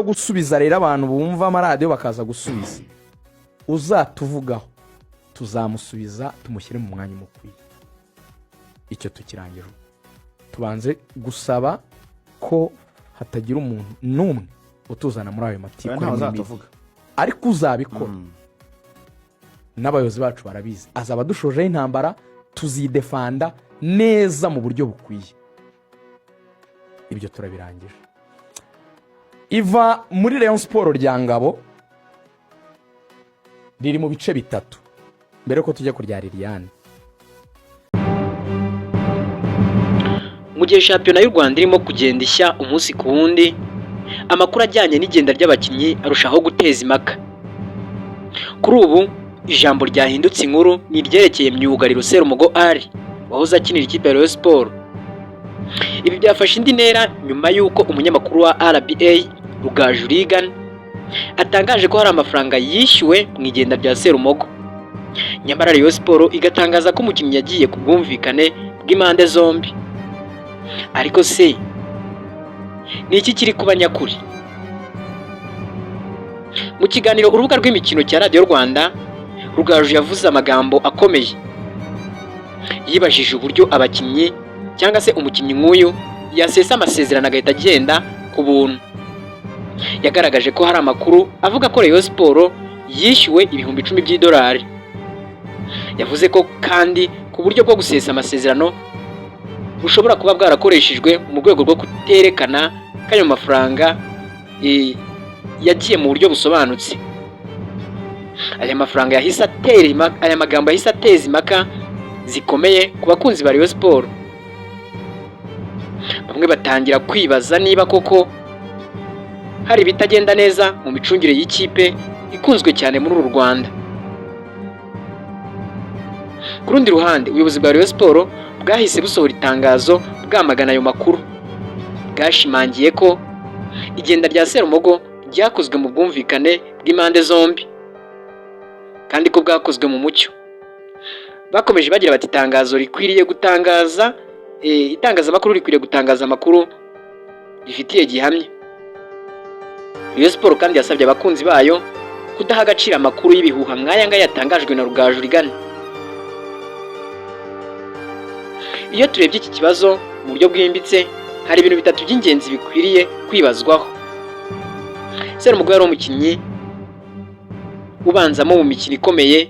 Gusubiza rero, abantu bumva amaradiyo bakaza gusubiza, uzatuvugaho tuzamusubiza, tumushyire mu mwanya umukwiye. Icyo tukirangije, tubanze gusaba ko hatagira umuntu n'umwe utuzana muri ayo matiku ntawe ari muri media. Uzatuvuga. Ariko uzabikora, n'abayobozi bacu barabizi, azaba dushojeho intambara, tuzidefanda neza mu buryo bukwiye. Ibyo turabirangije. Iva muri Rayon Sports rya Ngabo riri mu bice bitatu mbere yuko tujya kurya Liliane. Mu gihe shampiyona y'u Rwanda irimo kugenda ishya umunsi ku wundi, amakuru ajyanye n'igenda ry'abakinnyi arushaho guteza impaka. Kuri ubu ijambo ryahindutse inkuru ni iryerekeye myugariro Serumogo Ali wahoze akinira ikipe ya Rayon Sports. Ibi byafashe indi ntera nyuma y'uko umunyamakuru wa RBA, Rugaju Reagan, atangaje ko hari amafaranga yishyuwe mu igenda rya Serumogo, nyamara Rayon Sports igatangaza ko umukinnyi yagiye ku bwumvikane bw'impande zombi. Ariko se ni iki kiri kuba nyakuri? Mu kiganiro Urubuga rw'Imikino cya Radiyo Rwanda, Rugaju yavuze amagambo akomeye. Yibajije uburyo abakinnyi cyangwa se umukinnyi nk'uyu yasesa amasezerano agahita agenda ku buntu. Yagaragaje ko hari amakuru avuga ko Rayon Sports yishyuwe 10,000 by'idolari. Yavuze ko kandi ku buryo bwo gusesa amasezerano bushobora kuba bwarakoreshejwe mu rwego rwo kuterekana ko ayo mafaranga yagiye mu buryo busobanutse. Aya magambo yahise ateza impaka zikomeye ku bakunzi ba Rayon Sports. Bamwe batangira kwibaza niba koko hari ibitagenda neza mu micungire y'ikipe ikunzwe cyane muri uru Rwanda. Ku rundi ruhande, ubuyobozi bwa Rayon Sports bwahise busohora itangazo bwamagana ayo makuru. Bwashimangiye ko igenda rya Serumogo ryakozwe mu bwumvikane bw'impande zombi kandi ko bwakozwe mu mucyo. Bakomeje bagira bati: "Itangazo rikwiriye gutangaza, itangazamakuru rikwiriye gutangaza amakuru rifitiye gihamya." Rayon Sports kandi yasabye abakunzi bayo kudaha agaciro amakuru y'ibihuha nk'aya ngaya yatangajwe na Rugaju Reagan. Iyo turebye iki kibazo mu buryo bwimbitse, hari ibintu bitatu by'ingenzi bikwiriye kwibazwaho. Serumogo yari umukinnyi ubanzamo mu mikino ikomeye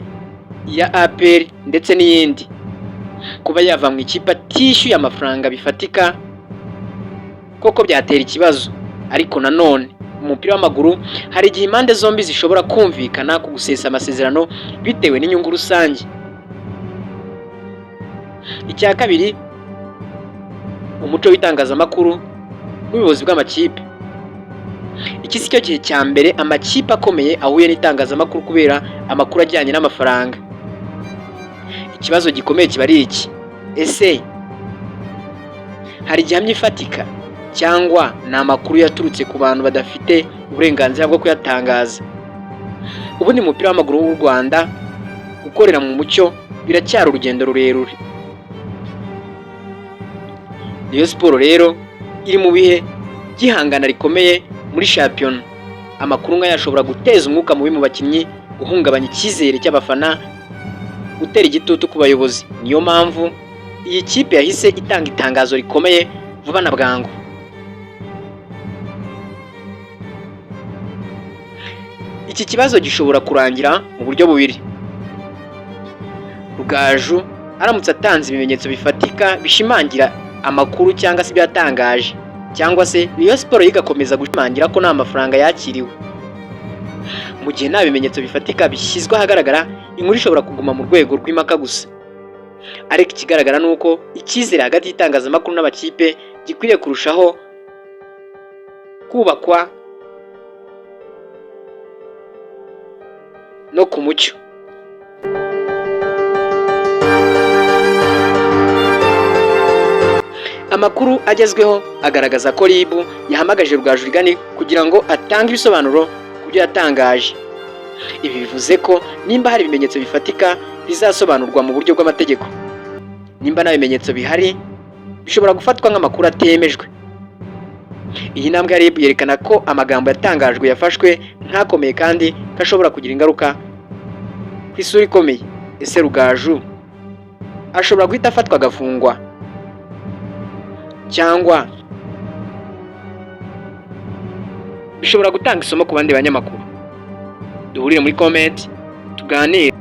ya APR ndetse n'iyindi. Kuba yava mu ikipe atishyuye amafaranga bifatika koko byatera ikibazo, ariko nanone mu mupira w'amaguru hari igihe impande zombi zishobora kumvikana ku gusesa amasezerano bitewe n'inyungu rusange. Icya kabiri, umuco w'itangazamakuru n'ubuyobozi bw'amakipe. Iki si cyo gihe cya mbere amakipe akomeye ahuye n'itangazamakuru kubera amakuru ajyanye n'amafaranga. Ikibazo gikomeye kiba ari iki: ese hari gihamya ifatika cyangwa ni amakuru yaturutse ku bantu badafite uburenganzira bwo kuyatangaza? Ubundi mu mupira w'amaguru w'u Rwanda, gukorera mu mucyo biracyari urugendo rurerure. Rayon Sports rero iri mu bihe by'ihangana rikomeye muri shampiyona. Amakuru nk'aya ashobora guteza umwuka mubi mu bakinnyi, guhungabanya icyizere cy'abafana, gutera igitutu ku bayobozi. Niyo mpamvu iyi kipe yahise itanga itangazo rikomeye vuba na bwangu. Iki kibazo gishobora kurangira mu buryo bubiri: Rugaju aramutse atanze ibimenyetso bifatika bishimangira amakuru cyangwa se ibyo yatangaje, cyangwa se Rayon Sports igakomeza gushimangira ko nta mafaranga yakiriwe. Mu gihe nta bimenyetso bifatika bishyizwe ahagaragara, inkuru ishobora kuguma mu rwego rw'impaka gusa. Ariko ikigaragara ni uko icyizere hagati y'itangazamakuru n'amakipe gikwiriye kurushaho kubakwa no ku mucyo. Amakuru agezweho agaragaza ko RIB yahamagaje Rugaju Reagan kugira ngo atange ibisobanuro ku byo yatangaje. Ibi bivuze ko nimba hari ibimenyetso bifatika, bizasobanurwa mu buryo bw'amategeko. Nimba nta bimenyetso bihari, bishobora gufatwa nk'amakuru atemejwe. Iyi ntambwe ya RIB yerekana ko amagambo yatangajwe yafashwe nk'akomeye kandi ko ashobora kugira ingaruka ku isura ikomeye. Ese Rugaju ashobora guhita afatwa agafungwa, cyangwa bishobora gutanga isomo ku bandi banyamakuru? Duhurire muri comment tuganire.